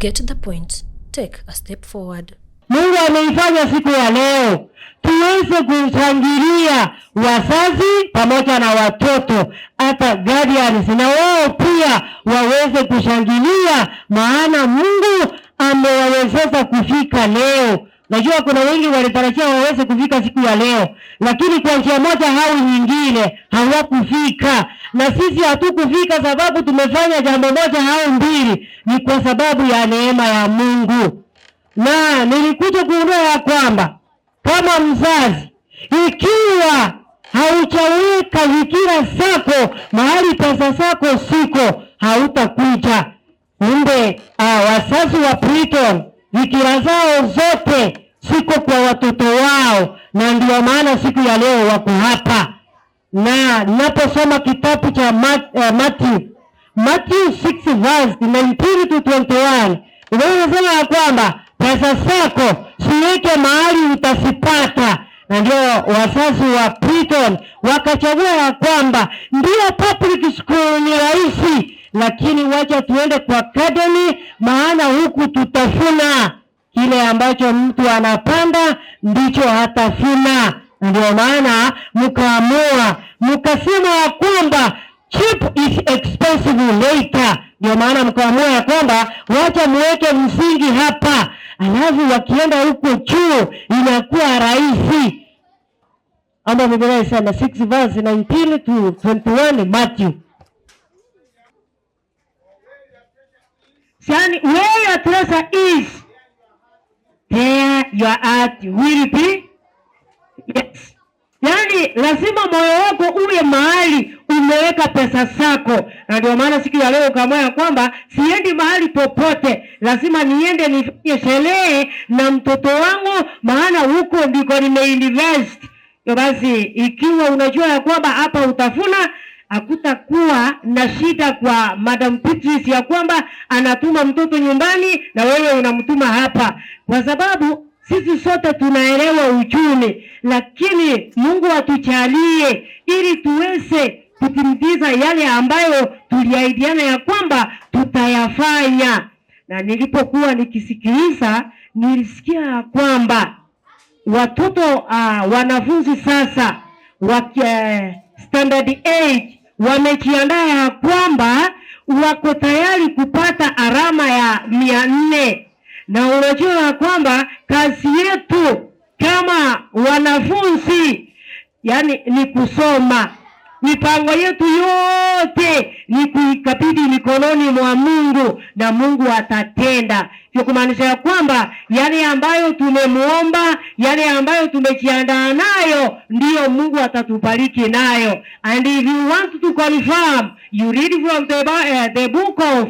Get the point, take a step forward. Mungu ameifanya siku ya leo tuweze kushangilia wazazi pamoja na watoto, hata guardians na wao pia waweze kushangilia, maana Mungu amewawezesha kufika leo. Najua kuna wengi walitarajia waweze kufika siku ya leo, lakini kwa njia moja au nyingine hawakufika, na sisi hatukufika sababu tumefanya jambo moja au mbili, ni kwa sababu ya neema ya Mungu. Na nilikuja kugundua ya kwamba kama mzazi, ikiwa haujaweka fikira zako mahali pesa zako ziko, hautakuja. Kumbe wazazi wa Brighton fikira zao zote ziko kwa watoto wao, na ndio maana siku ya leo wako hapa. Na ninaposoma kitabu cha Matthew 6 verse 19 to 21, Biblia inasema ya kwamba pesa zako siweke mahali utazipata, na ndio wazazi wa Brighton wakachagua ya kwamba ndio public school ni rahisi, lakini wacha tuende kwa academy, maana huku tutavuna kile ambacho mtu anapanda ndicho atavuna. Ndio maana mkaamua mkasema ya kwamba cheap is expensive later. Ndio maana mkaamua ya kwamba wacha muweke msingi hapa, alafu wakienda huko juu inakuwa rahisi. Ama Biblia inasema 6 verse 19 to 21 Matthew. Yani, where your treasure is, there your heart will be. Yes. Yaani lazima moyo wako uwe mahali umeweka pesa zako, na ndio maana siku ya leo ukaamua ya kwamba siendi mahali popote, lazima niende nifanye sherehe na mtoto wangu, maana huko ndiko nimeinvest. Hivyo basi, ikiwa unajua ya kwamba hapa utavuna, hakutakuwa na shida kwa Madam Beatrice ya kwamba anatuma mtoto nyumbani na wewe unamtuma hapa, kwa sababu sisi sote tunaelewa uchumi, lakini Mungu atujalie ili tuweze kutimiza yale ambayo tuliahidiana ya kwamba tutayafanya. Na nilipokuwa nikisikiliza, nilisikia ya kwamba watoto wanafunzi sasa wa standard 8 wamejiandaa ya kwamba wako tayari kupata alama ya 400. Na unajua ya kwamba kazi yetu kama wanafunzi yani ni kusoma. Mipango yetu yote ni kuikabidhi mikononi mwa Mungu na Mungu atatenda. Sio kumaanisha ya kwamba yale ambayo tumemuomba, yale ambayo tumejiandaa nayo ndiyo Mungu atatubariki nayo. And if you want to confirm, you read from the book of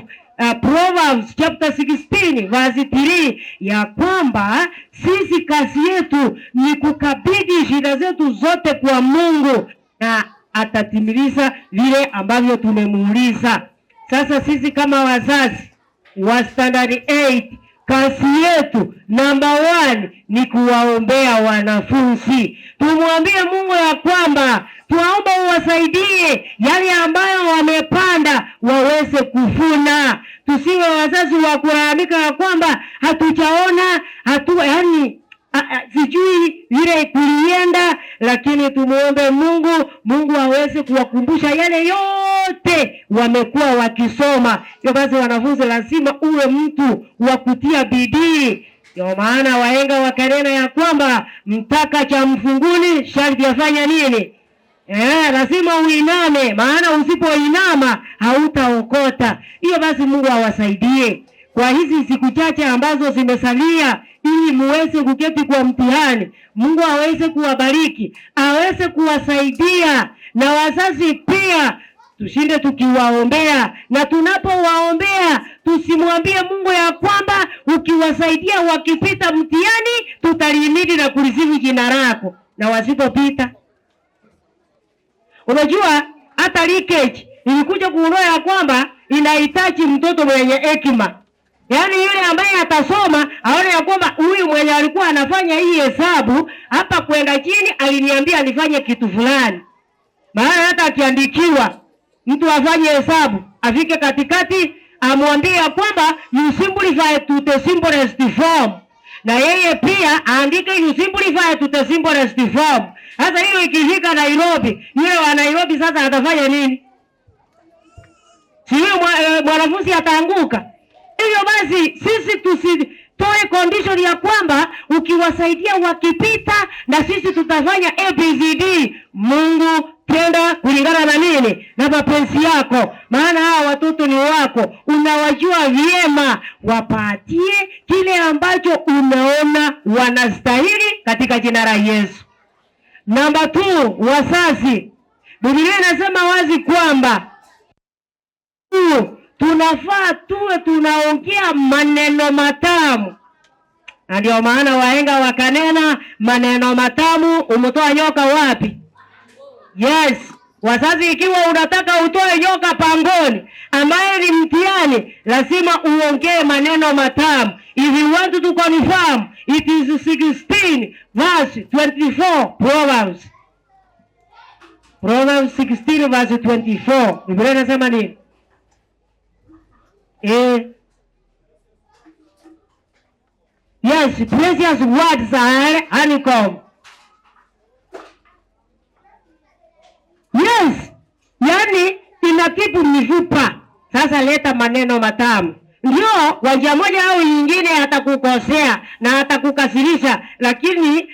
Proverbs chapter 16 verse 3 ya kwamba sisi kazi yetu ni kukabidhi shida zetu zote kwa Mungu na atatimiliza vile ambavyo tumemuuliza. Sasa sisi kama wazazi wa standard 8, kazi yetu namba 1 ni kuwaombea wanafunzi. Tumwambie Mungu ya kwamba tuwaomba uwasaidie yale ambayo wamepanda waweze kuvuna. Tusiwe wazazi wa kulalamika ya kwamba hatujaona, hatu, yani sijui vile kulienda, lakini tumuombe Mungu, Mungu aweze kuwakumbusha yale yote wamekuwa wakisoma. Hivyo basi, wanafunzi, lazima uwe mtu wa kutia bidii. Ndio maana wahenga wakanena ya kwamba mtaka cha mfunguni sharti afanya nini? Lazima uiname, maana usipoinama hautaokota. Hiyo basi Mungu awasaidie kwa hizi siku chache ambazo zimesalia, ili muweze kuketi kwa mtihani. Mungu aweze kuwabariki, aweze kuwasaidia, na wazazi pia tushinde tukiwaombea, na tunapowaombea tusimwambie Mungu ya kwamba ukiwasaidia wakipita mtihani tutalihimidi na kulisifu jina lako, na wasipopita. Unajua hata leakage ilikuja kuondoa ya kwamba inahitaji mtoto mwenye hekima. Yaani yule ambaye atasoma aone ya kwamba huyu mwenye alikuwa anafanya hii hesabu hapa kwenda chini aliniambia nifanye kitu fulani. Maana hata akiandikiwa mtu afanye hesabu afike katikati amwambie ya kwamba you simplify to the simplest form, na yeye pia aandike you simplify to the simplest form. Sasa hiyo ikifika Nairobi, yule wa Nairobi sasa atafanya nini? Si huyo mwanafunzi ataanguka? Hivyo basi sisi tusitoe condition ya kwamba ukiwasaidia wakipita na sisi tutafanya ABCD. Mungu tenda kulingana na nini? Na mapenzi yako, maana hawa watoto ni wako, unawajua vyema, wapatie kile ambacho unaona wanastahili katika jina la Yesu. Namba 2, wazazi. Biblia inasema wazi kwamba tunafaa tuwe tunaongea maneno matamu, na ndio maana wahenga wakanena maneno matamu umtoa nyoka wapi? Yes, wazazi, ikiwa unataka utoe nyoka pangoni ambaye ni mtihani, lazima uongee maneno matamu. If you want to confirm, it is 16 verse 24 Proverbs. Proverbs 16 verse 24. Biblia inasema nini? Yes, precious words are honeycomb. Yes, yani inatibu mifupa. Sasa leta maneno matamu. Ndio, kwa njia moja au nyingine atakukosea na atakukasirisha, lakini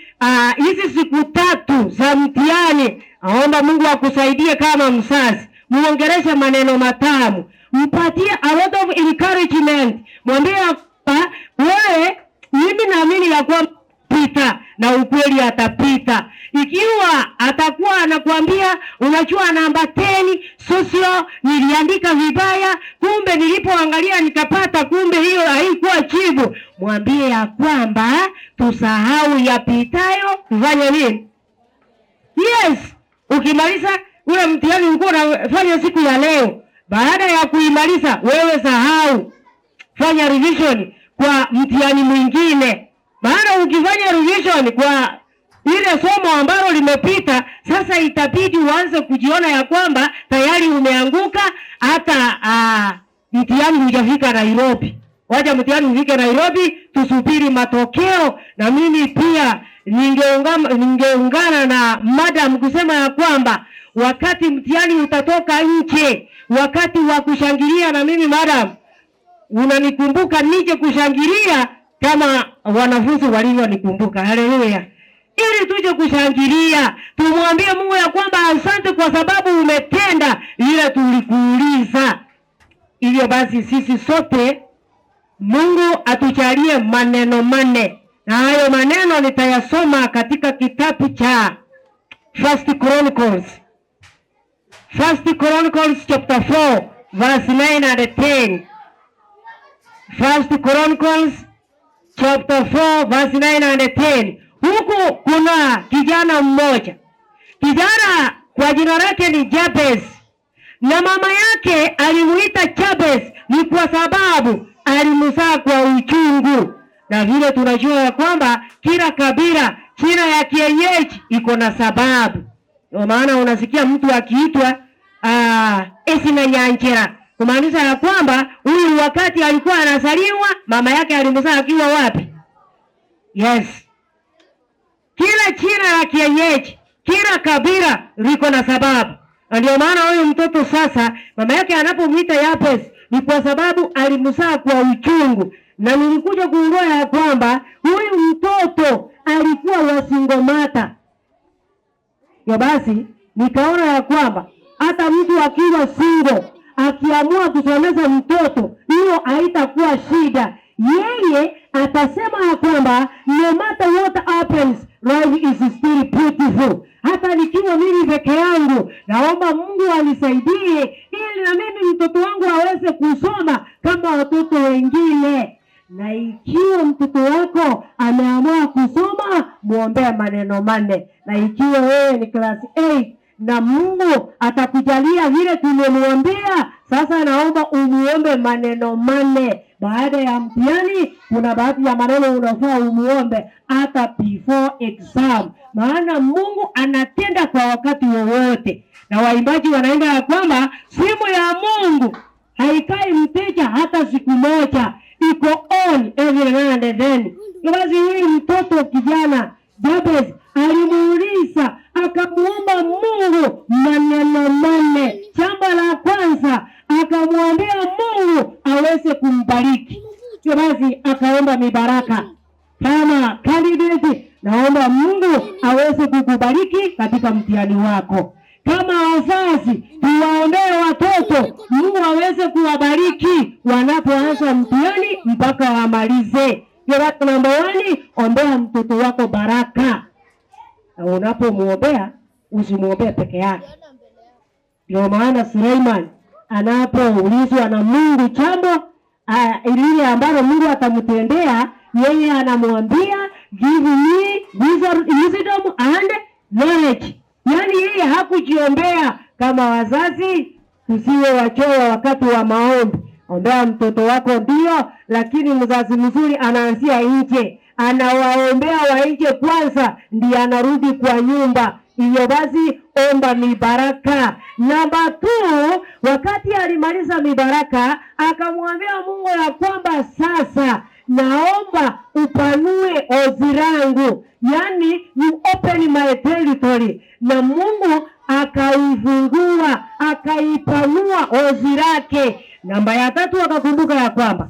hizi siku 3 za mtihani, naomba Mungu akusaidie kama mzazi. Muongeleshe maneno matamu, mpatie a lot of encouragement, mwambie kwamba wewe, mimi naamini ya kwamba pita, na ukweli atapita. Ikiwa atakuwa anakuambia unajua namba 10 social niliandika vibaya, kumbe nilipoangalia nikapata kumbe hiyo haikuwa jibu, mwambie ya kwamba tusahau yapitayo, tufanye nini? Yes, ukimaliza ule mtihani ulikuwa unafanya siku ya leo, baada ya kuimaliza wewe sahau, fanya revision kwa mtihani mwingine. Maana ukifanya revision kwa ile somo ambalo limepita, sasa itabidi uanze kujiona ya kwamba tayari umeanguka, hata mtihani hujafika Nairobi. Wacha mtihani ufike Nairobi, tusubiri matokeo. Na mimi pia ningeungana na madam kusema ya kwamba wakati mtihani utatoka nje, wakati wa kushangilia, na mimi madam unanikumbuka nije kushangilia kama wanafunzi walivyonikumbuka. Haleluya. Ili tuje kushangilia, tumwambie Mungu ya kwamba asante kwa sababu umetenda ile tulikuuliza. Hivyo basi sisi sote Mungu atujalie maneno manne, na hayo maneno nitayasoma katika kitabu cha First Chronicles. First Chronicles chapter 4 verse 9 and 10. First Chronicles chapter 4 verse 9 and 10. Huku kuna kijana mmoja. Kijana kwa jina lake ni Jabez. Na mama yake alimuita Jabez ni kwa sababu alimzaa kwa uchungu. Na vile tunajua ya kwamba kila kabila jina ya kienyeji iko na sababu. Ndio maana unasikia mtu akiitwa Esina Nyanjera, kumaanisha ya kwamba huyu wakati alikuwa anazaliwa mama yake alimzaa akiwa wapi? Yes. Kila jina la kienyeji, kila kabila liko na sababu. Na ndio maana huyu mtoto sasa mama yake anapomuita Yabes ni kwa sababu alimzaa kwa uchungu. Na nilikuja kugundua ya kwamba huyu mtoto alikuwa wasingomata. Ya basi nikaona ya kwamba hata mtu akiwa single akiamua kusomesha mtoto, hiyo haitakuwa shida. Yeye atasema ya kwamba no matter what happens, life is still beautiful. Hata nikiwa mimi peke yangu, naomba Mungu anisaidie ili na mimi mtoto wangu aweze kusoma kama watoto wengine. Na ikiwa mtoto wako ameamua kusoma, muombee maneno manne. Na ikiwa wewe ni class 8 na Mungu atakujalia vile tumemwambia, sasa naomba umuombe maneno manne. Baada ya mtihani, kuna baadhi ya maneno unafaa umuombe hata before exam, maana Mungu anatenda kwa wakati wowote. Na waimbaji wanaimba ya kwamba simu ya Mungu Haikai mteja hata siku moja, iko on every now and then. Basi huyu mtoto kijana Jabez alimuuliza, akamuomba Mungu maneno manne. Jambo la kwanza akamwambia Mungu aweze kumbariki. Basi akaomba mibaraka. Kama candidate, naomba Mungu aweze kukubariki katika mtihani wako. Kama wazazi, tuwaombee watoto Mungu aweze kuwabariki wanapoanza mtihani mpaka wamalize. Namba 1, ombea mtoto wako baraka. Na unapomuombea usimuombee peke yake. Ndio maana Suleiman anapoulizwa na Mungu jambo lile ambalo Mungu atamtendea, yeye anamwambia give me wisdom and knowledge. Yaani yeye hakujiombea. Kama wazazi, tusiwe wachoyo wakati wa maombi. Ombea mtoto wako ndio, lakini mzazi mzuri anaanzia nje, anawaombea wa nje kwanza, ndiye anarudi kwa nyumba. Hivyo basi omba mibaraka. Namba 2, wakati alimaliza mibaraka akamwambia Mungu ya kwamba sasa naomba upanue ozi langu, yani you open my territory. Na Mungu akaifungua, akaipanua ozi lake. Namba ya 3, akakumbuka ya kwamba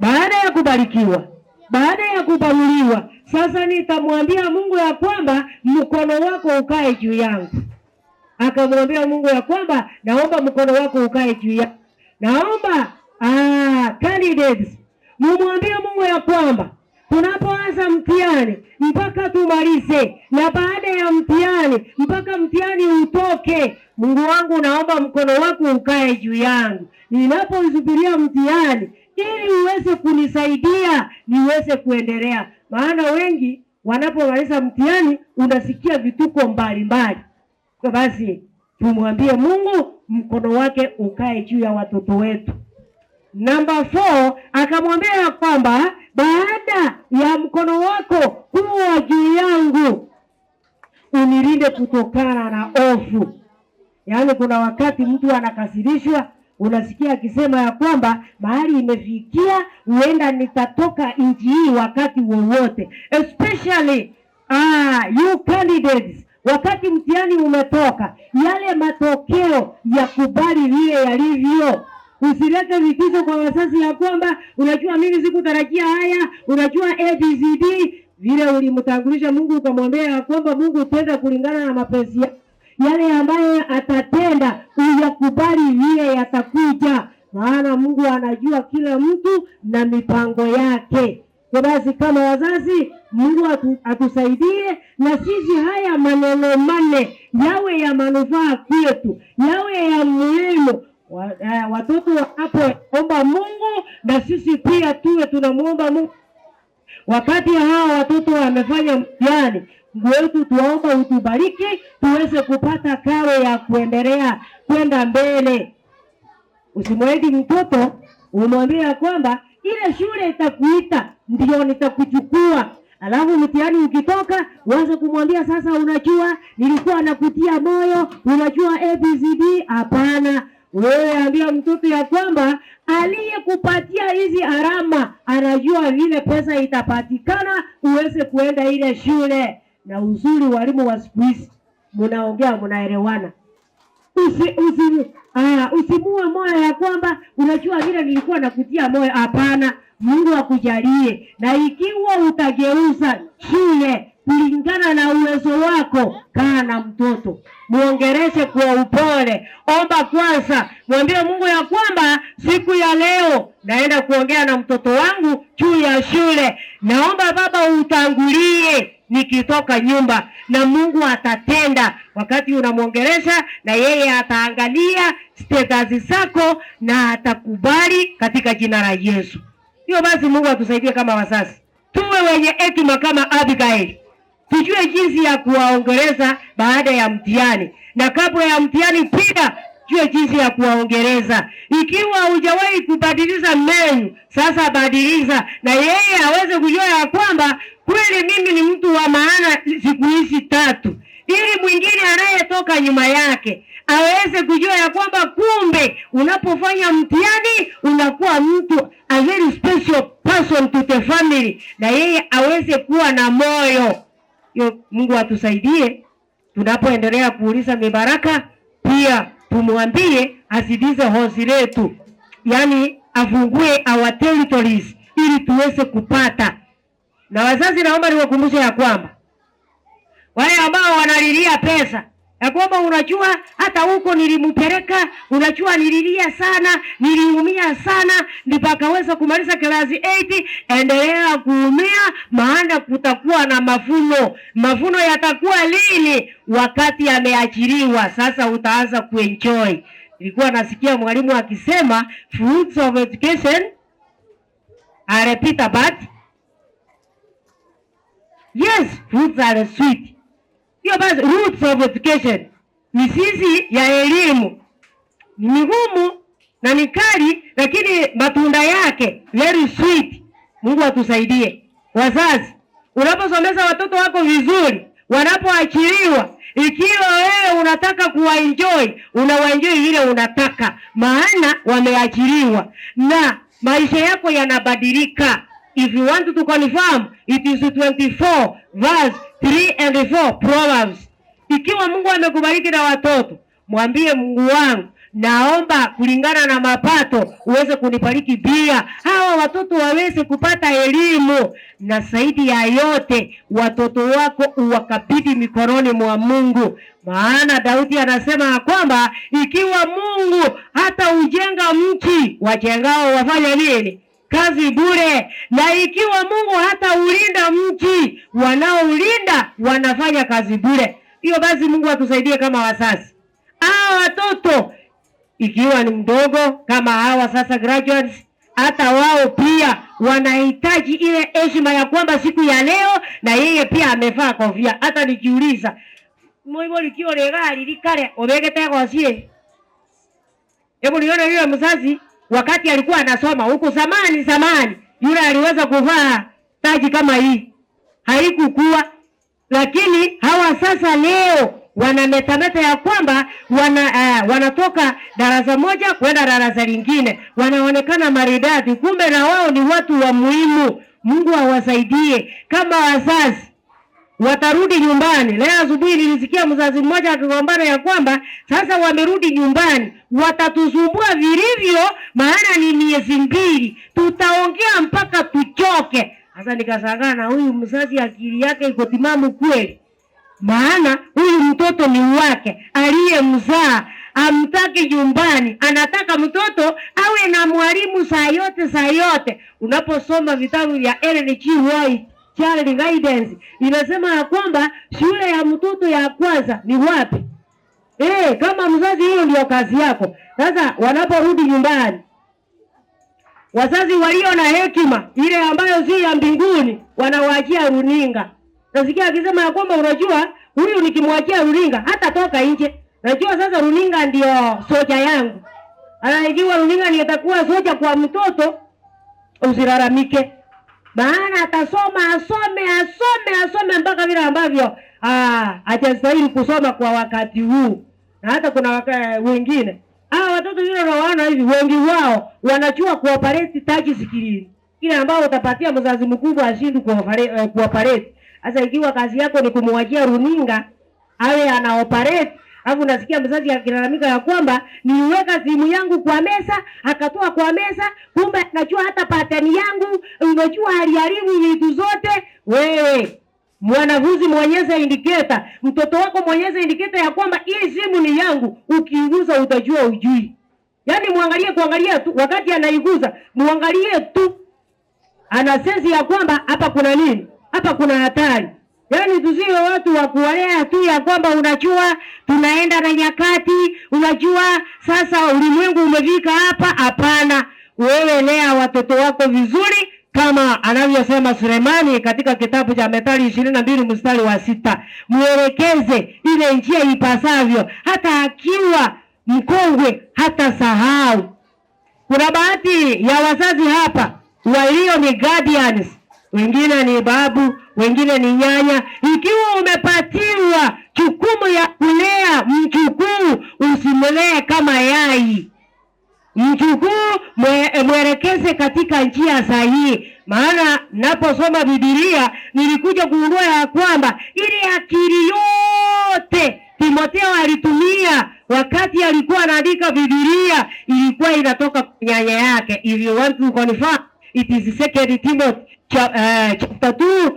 baada ya kubarikiwa, baada ya kupanuliwa, sasa nitamwambia Mungu ya kwamba mkono wako ukae juu yangu. Akamwambia Mungu ya kwamba naomba mkono wako ukae juu yangu. Naomba candidates mumwambie Mungu ya kwamba tunapoanza mtihani mpaka tumalize, na baada ya mtihani mpaka mtihani utoke, Mungu wangu naomba mkono wako ukae juu yangu ninaposubiria mtihani, ili uweze kunisaidia niweze kuendelea. Maana wengi wanapomaliza mtihani unasikia vituko mbalimbali. Kwa basi tumwambie Mungu mkono wake ukae juu ya watoto wetu. Namba 4, akamwambia ya kwamba baada ya mkono wako kuwa juu yangu, unilinde kutokana na hofu. Yaani kuna wakati mtu anakasirishwa, unasikia akisema ya kwamba mahali imefikia, huenda nitatoka nchi hii wakati wowote. Especially you candidates, wakati mtihani umetoka, yale matokeo yakubali vile yalivyo. Usilete vitisho kwa wazazi ya kwamba unajua mimi sikutarajia haya, unajua ABCD. Vile ulimtangulisha Mungu ukamwambia ya kwamba Mungu tenda kulingana na mapenzi yake, yale ambayo atatenda uyakubali vile yatakuja, maana Mungu anajua kila mtu na mipango yake. Kwa basi kama wazazi, Mungu atusaidie na sisi haya maneno manne yawe ya manufaa kwetu, yawe ya muhimu. Watoto wanapoomba Mungu na sisi pia tuwe tunamuomba Mungu. Wakati hawa watoto wamefanya mtihani, Mungu wetu tuomba utubariki tuweze kupata karo ya kuendelea kwenda mbele. Usimwahidi mtoto umwambie kwamba ile shule itakuita ndio nitakuchukua, alafu mtihani ukitoka uanze kumwambia sasa, unajua nilikuwa nakutia moyo, unajua ABCD. Hapana, wewe ambia mtoto ya kwamba aliyekupatia hizi alama anajua vile pesa itapatikana uweze kuenda ile shule. Na uzuri walimu wa siku hizi mnaongea, mnaelewana. Usimue moyo ya kwamba unajua vile nilikuwa nakutia moyo. Hapana, Mungu akujalie. Na ikiwa utageuza shule kulingana na uwezo wako, kaa na mtoto, muongeleshe kwa upole, omba kwanza, mwambie Mungu ya kwamba siku ya leo naenda kuongea na mtoto wangu juu ya shule, naomba Baba utangulie nikitoka nyumba, na Mungu atatenda. Wakati unamuongelesha na yeye ataangalia status zako na atakubali katika jina la Yesu. Hiyo basi Mungu atusaidie kama wazazi, tuwe wenye hekima kama Abigail, tujue jinsi ya kuwaongeleza baada ya mtihani na kabla ya mtihani pia tujue jinsi ya kuwaongeleza. Ikiwa hujawahi kubadilisha menu, sasa badilisha, na yeye aweze kujua ya kwamba kweli mimi ni mtu wa maana siku hizi tatu, ili mwingine anayetoka nyuma yake aweze kujua ya kwamba kumbe unapofanya mtihani unakuwa mtu a very special person to the family, na yeye aweze kuwa na moyo hiyo. Mungu atusaidie tunapoendelea kuuliza mibaraka, pia tumwambie azidize hozi letu, yaani afungue our territories ili tuweze kupata. Na wazazi, naomba niwakumbushe ya kwamba wale ambao wanalilia pesa ya kwamba unajua hata huko nilimpeleka, unajua nililia sana, niliumia sana, ndipo akaweza kumaliza class 8. Endelea kuumia, maana kutakuwa na mavuno. Mavuno yatakuwa lini? Wakati ameachiliwa. Sasa utaanza kuenjoy. Nilikuwa nasikia mwalimu akisema fruits of education are bitter but yes, fruits are sweet. Hiyo basi, roots of education, mizizi ya elimu ni migumu na ni kali, lakini matunda yake very sweet. Mungu atusaidie. Wazazi, unaposomeza watoto wako vizuri, wanapoachiliwa, ikiwa wewe unataka kuwaenjoy, unawaenjoy vile unataka, maana wameachiliwa na maisha yako yanabadilika. If you want to confirm, it is 24 verse 3 and 4 Proverbs. Ikiwa Mungu amekubariki na watoto, mwambie Mungu wangu, naomba kulingana na mapato uweze kunibariki pia, hawa watoto waweze kupata elimu, na zaidi ya yote watoto wako uwakabidhi mikononi mwa Mungu, maana Daudi anasema ya kwamba ikiwa Mungu hata ujenga mji, wajengao wafanye nini? Kazi bure. Na ikiwa Mungu hata ulinda mji, wanaoulinda wanafanya kazi bure. Hiyo basi, Mungu atusaidie kama wazazi. Hawa watoto ikiwa ni mdogo kama hawa sasa graduates, hata wao pia wanahitaji ile heshima ya kwamba siku ya leo na yeye pia amevaa kofia. Hata nikiuliza moibo likio legari likale obegete gosie, hebu nione yule mzazi wakati alikuwa anasoma huku zamani zamani, yule aliweza kuvaa taji kama hii? Haikukua. Lakini hawa sasa leo wanametameta ya kwamba wanatoka darasa moja kwenda darasa lingine, wanaonekana maridadi, kumbe na wao ni watu wa muhimu. Mungu awasaidie kama wazazi watarudi nyumbani. Leo asubuhi nilisikia mzazi mmoja akigombana ya kwamba sasa wamerudi nyumbani, watatusumbua vilivyo, maana ni miezi 2, tutaongea mpaka tuchoke. Sasa nikashangaa na huyu mzazi akili yake iko timamu kweli? Maana huyu mtoto ni wake aliyemzaa, amtaki nyumbani, anataka mtoto awe na mwalimu saa yote saa yote. Unaposoma vitabu vya Ellen G. White Child Guidance inasema ya kwamba shule ya mtoto ya kwanza ni wapi? Kama mzazi, hiyo ndio kazi yako. Sasa wanaporudi nyumbani, wazazi walio na hekima ile ambayo si ya mbinguni wanawaachia runinga. Nasikia akisema ya kwamba unajua, huyu nikimwachia runinga hata toka nje. Najua sasa runinga ndio soja yangu. Ikiwa runinga ndio itakuwa soja kwa mtoto, usilalamike, maana atasoma asome asome asome mpaka vile ambavyo hajastahili kusoma kwa wakati huu. Na hata kuna wengine hawa watoto vile unawaona hivi, wengi wao wanajua kuoperate touch screen ile ambao utapatia mzazi mkubwa ashindi kuoperate. Sasa ikiwa kazi yako ni kumwachia runinga awe ana operate, alafu unasikia mzazi akilalamika ya kwamba niliweka simu yangu kwa meza, akatoa kwa meza, kumbe najua hata pattern yangu, unajua aliharibu vitu zote. Wewe mwanafunzi, mwonyeshe indicator, mtoto wako mwonyeshe indicator ya kwamba hii simu ni yangu, ukiigusa utajua ujui. Yaani muangalie kuangalia tu, wakati anaigusa muangalie tu, ana sense ya kwamba hapa kuna nini, hapa kuna hatari. Yaani tusiwe watu wa kuwalea tu ya kwamba unajua tunaenda na nyakati, unajua sasa ulimwengu umefika hapa. Hapana, wewe lea watoto wako vizuri kama anavyosema Sulemani katika kitabu cha Methali 22 mstari wa 6, mwelekeze ile njia ipasavyo, hata akiwa mkongwe hata sahau. Kuna baadhi ya wazazi hapa walio ni guardians, wengine ni babu, wengine ni nyanya. Ikiwa umepatiwa Jukumu ya kulea mjukuu, usimlee kama yai. Mjukuu mwelekeze katika njia sahihi. Maana naposoma Biblia nilikuja kugundua ya kwamba ile akili yote Timotheo alitumia wakati alikuwa anaandika Biblia ilikuwa inatoka kwa nyanya yake. If you want to confirm, it is Second Timothy chapter 2,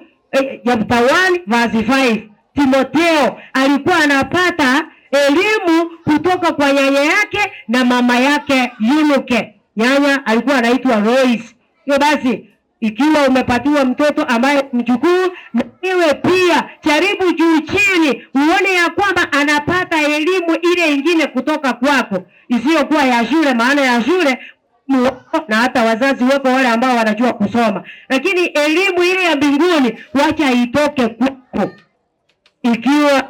chapter 1 verse 5. Timotheo alikuwa anapata elimu kutoka kwa nyanya yake na mama yake Yunuke. Nyanya alikuwa anaitwa Lois. Hiyo basi, ikiwa umepatiwa mtoto ambaye mjukuu, na wewe pia jaribu juu chini uone ya kwamba anapata elimu ile ingine kutoka kwako isiyokuwa ya shule. Maana ya shule na hata wazazi wako wale ambao wanajua kusoma, lakini elimu ile ya mbinguni wacha itoke kwako. Ikiwa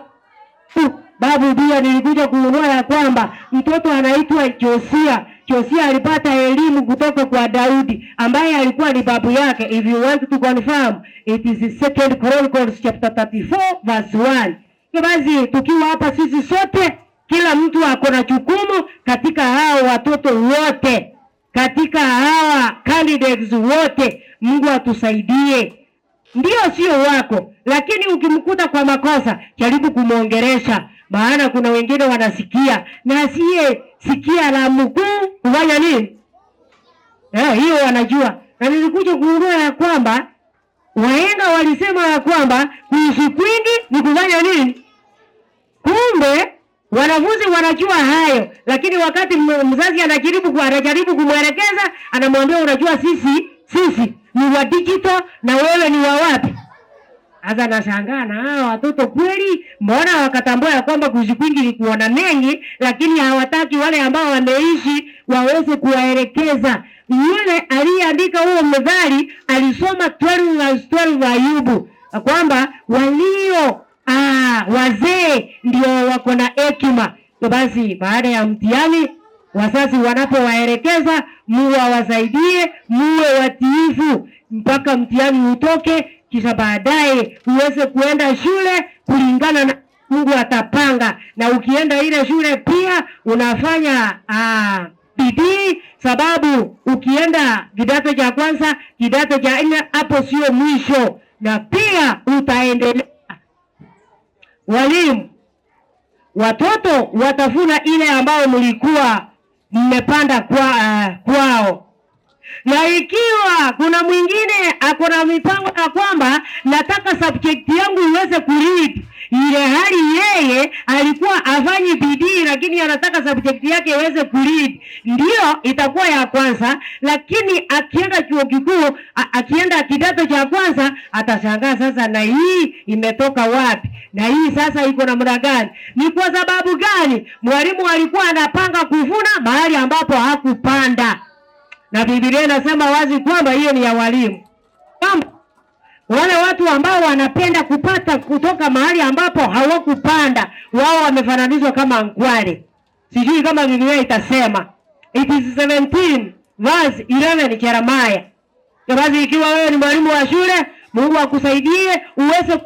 babu pia nilikuja kugundua ya kwamba mtoto anaitwa Josia. Josia alipata elimu kutoka kwa Daudi ambaye alikuwa ni babu yake. If you want to confirm, it is Second Chronicles chapter 34 verse 1. Hivyo basi tukiwa hapa sisi sote, kila mtu ako na jukumu katika hao watoto wote, katika hawa candidates wote. Mungu atusaidie. Ndio sio wako, lakini ukimkuta kwa makosa jaribu kumwongelesha, maana kuna wengine wanasikia na asiye sikia la mkuu kufanya nini? Hiyo wanajua. Na nilikuja kugundua ya kwamba wahenga walisema ya kwamba kuishi kwingi ni kufanya nini? Kumbe wanafunzi wanajua hayo, lakini wakati mzazi anajaribu kumwelekeza, anamwambia unajua, sisi ni wa digital na wewe ni wa wapi? Sasa nashangaa na hawa watoto kweli, mbona wakatambua ya kwamba kuishi kwingi ni kuona mengi, lakini hawataki wale ambao wameishi waweze kuwaelekeza. Yule aliyeandika huo methali alisoma 12 verse 12 Ayubu, kwamba walio wazee ndio wako na hekima. Basi baada ya mtihani, wazazi wanapowaelekeza, Mungu awasaidie, muwe watiifu mpaka mtihani utoke, kisha baadaye uweze kuenda shule kulingana na Mungu atapanga. Na ukienda ile shule pia unafanya bidii, sababu ukienda kidato cha kwanza, kidato cha nne, hapo sio mwisho, na pia utaendelea. Walimu, watoto watavuna ile ambayo mlikuwa mmepanda kwao. Na ikiwa kuna mwingine ako na mipango ya kwamba nataka subject yangu iweze kulead, ile hali yeye alikuwa afanyi bidii, lakini anataka subject yake iweze kulead, ndio itakuwa ya kwanza. Lakini akienda chuo kikuu, akienda kidato cha kwanza, atashangaa sasa, na hii imetoka wapi? Na hii sasa iko namna gani? Ni kwa sababu gani mwalimu alikuwa anapanga kuvuna mahali ambapo hakupanda? Na Biblia inasema wazi kwamba hiyo ni ya walimu, kwamba wale watu ambao wanapenda kupata kutoka mahali ambapo hawakupanda, wao wamefananishwa kama ngwale. Sijui kama Biblia itasema. It is 17 verse 11 Jeremiah. Basi ikiwa wewe ni mwalimu wa shule, Mungu akusaidie uweze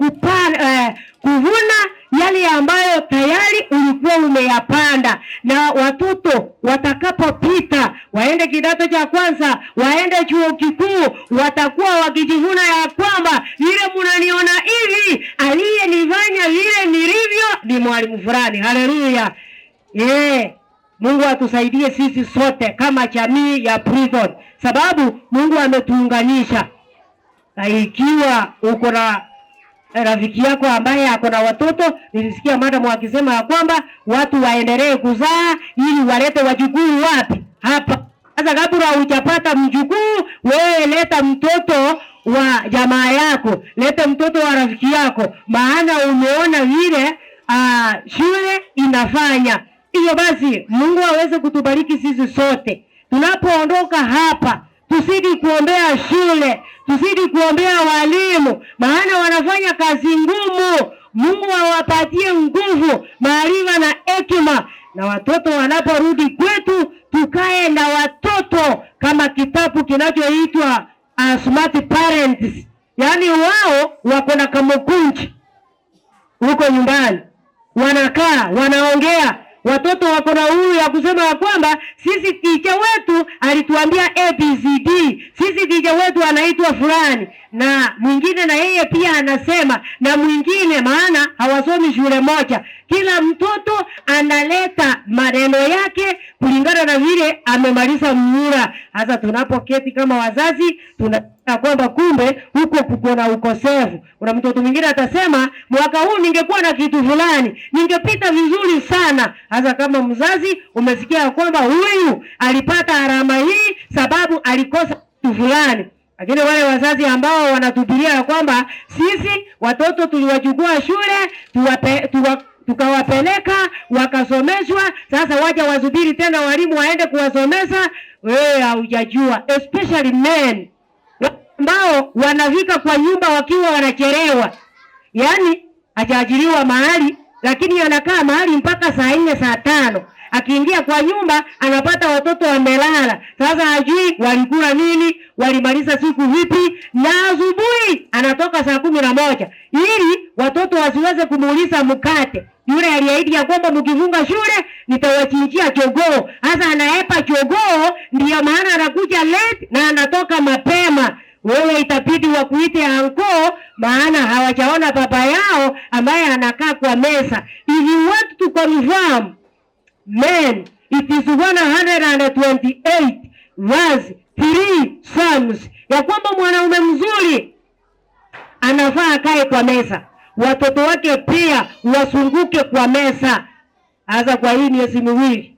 kuvuna yale ambayo tayari ulikuwa umeyapanda, na watoto watakapopita waende kidato cha kwanza, waende chuo kikuu, watakuwa wakijivuna ya kwamba vile mnaniona hivi, aliyenifanya vile nilivyo ni mwalimu fulani. Haleluya! Mungu atusaidie sisi sote kama jamii ya Prison, sababu Mungu ametuunganisha. Na ikiwa uko na rafiki yako ambaye ako na watoto, nilisikia madam akisema ya kwamba watu waendelee kuzaa ili walete wajukuu wapi? Hapa. Sasa kabla hujapata mjukuu, wewe leta mtoto wa jamaa yako, leta mtoto wa rafiki yako, maana umeona vile shule inafanya. Hivyo basi Mungu aweze kutubariki sisi sote. Tunapoondoka hapa, tuzidi kuombea shule, tuzidi kuombea walimu, maana wanafanya kazi ngumu. Mungu awapatie nguvu, maarifa na hekima. Na watoto wanaporudi kwetu, tukae na watoto kama kitabu kinachoitwa Smart Parents. Yaani wao wako na kamukunji huko nyumbani. Wanakaa wanaongea, watoto wako na uhuru ya kusema ya kwamba sisi teacher wetu alituambia ABCD, sisi teacher wetu anaitwa fulani, na mwingine na yeye pia anasema na mwingine, maana hawasomi shule moja. Kila mtoto analeta maneno yake kulingana na vile amemaliza muhula. Sasa tunapoketi kama wazazi tuna kwamba kumbe huko kuko na ukosefu. Kuna mtoto mwingine atasema mwaka huu ningekuwa na kitu fulani ningepita vizuri sana. Sasa kama mzazi umesikia kwamba huyu alipata alama hii sababu alikosa kitu fulani, lakini wale wazazi ambao wanatupilia ya kwamba sisi watoto tuliwachukua shule tukawapeleka wakasomeshwa, sasa waja wasubiri tena walimu waende kuwasomesha. Wewe haujajua, especially men ambao wanafika kwa nyumba wakiwa wanachelewa, yaani hajaajiriwa mahali, lakini anakaa mahali mpaka saa 4 saa 5. Akiingia kwa nyumba anapata watoto wamelala. Sasa hajui walikula nini, walimaliza siku vipi, na asubuhi anatoka saa 11 ili watoto wasiweze kumuuliza mkate. Yule aliahidi ya kwamba mkifunga shule nitawachinjia jogoo. Sasa anaepa jogoo, ndiyo maana anakuja late na anatoka mapema. Wewe itabidi wakuite uncle, maana hawajaona baba yao ambaye anakaa kwa meza. If you want to confirm men, it is 128 verse 3 Psalms ya kwamba mwanaume mzuri anafaa akae kwa meza, watoto wake pia wasunguke kwa meza. Sasa kwa hii miezi 2,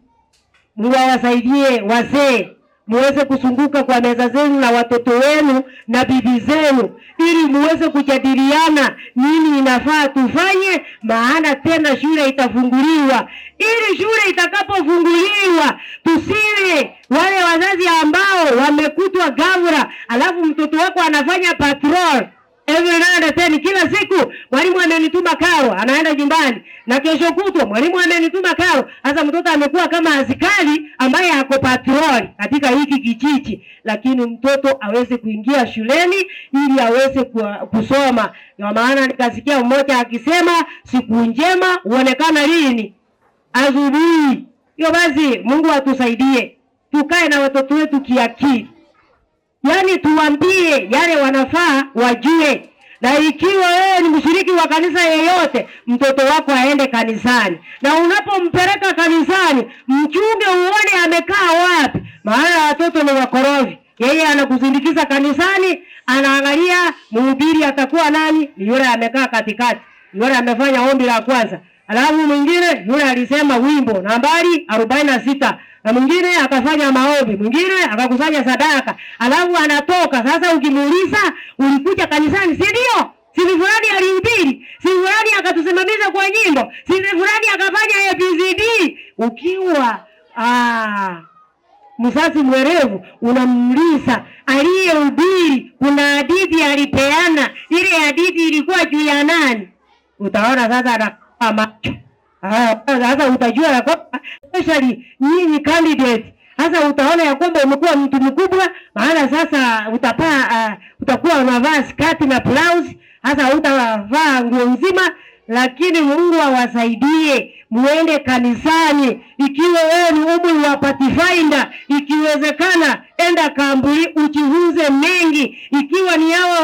Mungu awasaidie wazee muweze kusunguka kwa meza zenu na watoto wenu na bibi zenu, ili muweze kujadiliana nini inafaa tufanye, maana tena shule itafunguliwa. Ili shule itakapofunguliwa, tusiwe wale wazazi ambao wamekutwa ghafla, alafu mtoto wako anafanya patrol every now and then, kila siku mwalimu amenituma karo, anaenda nyumbani, na kesho kutwa mwalimu amenituma karo. Sasa mtoto amekuwa kama askari ambaye ako patrol katika hiki kijiji, lakini mtoto aweze kuingia shuleni ili aweze kusoma. Ndio maana nikasikia mmoja akisema siku njema huonekana lini? Asubuhi. Hiyo basi, Mungu atusaidie tukae na watoto wetu kiakili, yaani tuambie yale wanafaa wajue. Na ikiwa wewe ni mshiriki wa kanisa yeyote, mtoto wako aende kanisani, na unapompeleka kanisani mchunge, uone amekaa wapi, maana watoto ni wakorofi. Yeye anakusindikiza kanisani, anaangalia mhubiri atakuwa nani, ni yule amekaa katikati, yule amefanya ombi la kwanza, alafu mwingine yule alisema wimbo nambari 46 na mwingine akafanya maombi, mwingine akakusanya sadaka, alafu anatoka. Sasa ukimuuliza ulikuja kanisani, si ndio? Si fulani alihubiri, si fulani akatusimamisha kwa nyimbo, si fulani akafanya ABCD. Ukiwa mzazi mwerevu unamuuliza aliyehubiri, kuna hadithi alipeana, ile hadithi ilikuwa juu ya nani? Utaona sasa anakaa macho. Sasa utajua ya kwamba especially nyinyi candidate, sasa utaona ya kwamba umekuwa mtu mkubwa, maana sasa utakuwa unavaa skati na blouse, sasa utavaa nguo nzima. Lakini Mungu awasaidie muende kanisani. Ikiwa wewe ni umri wa Pathfinder, ikiwezekana enda kamburi ujifunze mengi. Ikiwa ni hawa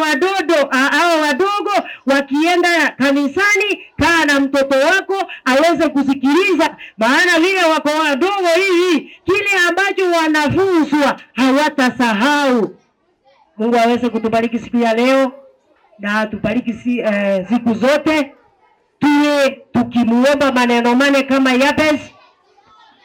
wadogo wakienda kanisani, kaa na mtoto wako aweze kusikiliza, maana vile wako wadogo hivi, kile ambacho wanafunzwa hawatasahau. Mungu aweze kutubariki siku ya leo na atubariki siku zote. Tuwe tukimuomba maneno mane kama Yabes,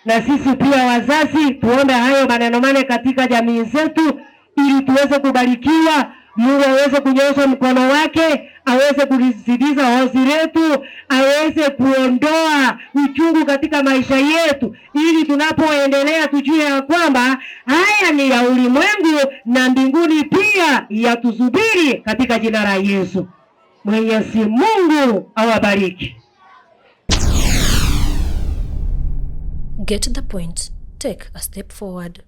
na sisi pia wazazi tuombe hayo maneno mane katika jamii zetu, ili tuweze kubarikiwa. Mungu aweze kunyoosha mkono wake, aweze kulizidiza hozi letu, aweze kuondoa uchungu katika maisha yetu, ili tunapoendelea tujue ya kwamba haya ni ya ulimwengu na mbinguni pia yatusubiri katika jina la Yesu. Mwenyezi Mungu awabariki. Get the point. Take a step forward.